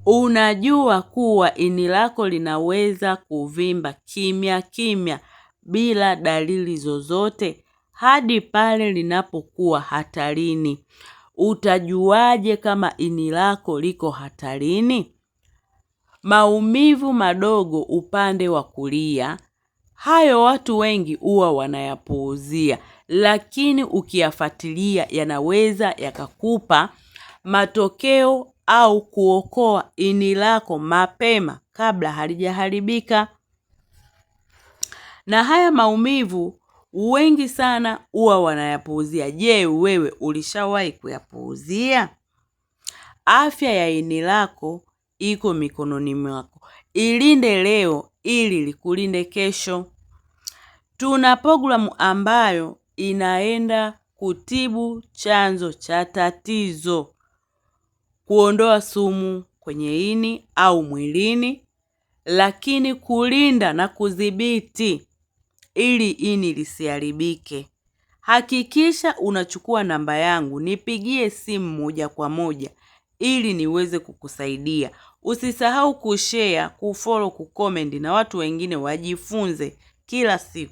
Unajua kuwa ini lako linaweza kuvimba kimya kimya bila dalili zozote hadi pale linapokuwa hatarini. Utajuaje kama ini lako liko hatarini? Maumivu madogo upande wa kulia, hayo watu wengi huwa wanayapuuzia, lakini ukiyafuatilia yanaweza yakakupa matokeo au kuokoa ini lako mapema kabla halijaharibika. Na haya maumivu wengi sana huwa wanayapuuzia. Je, wewe ulishawahi kuyapuuzia? Afya ya ini lako iko mikononi mwako. Ilinde leo ili likulinde kesho. Tuna programu ambayo inaenda kutibu chanzo cha tatizo, kuondoa sumu kwenye ini au mwilini, lakini kulinda na kudhibiti ili ini lisiharibike. Hakikisha unachukua namba yangu, nipigie simu moja kwa moja ili niweze kukusaidia. Usisahau kushare, kufollow, kucomment na watu wengine wajifunze kila siku.